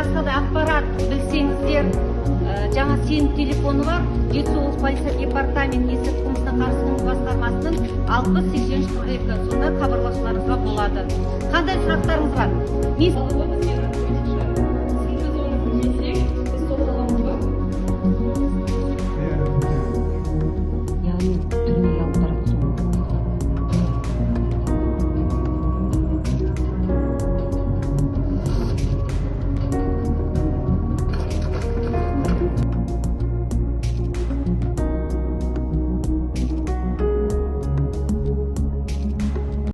Басқа да ақпарат білсеңіздер, жаңа сенім телефоны бар. Жетісу облыс полиция департаменті есірткі қылмысына қарсы қылмыс басқармасының 60 83 42, сонда хабарласуларыңызға болады. Қандай сұрақтарыңыз бар? Мен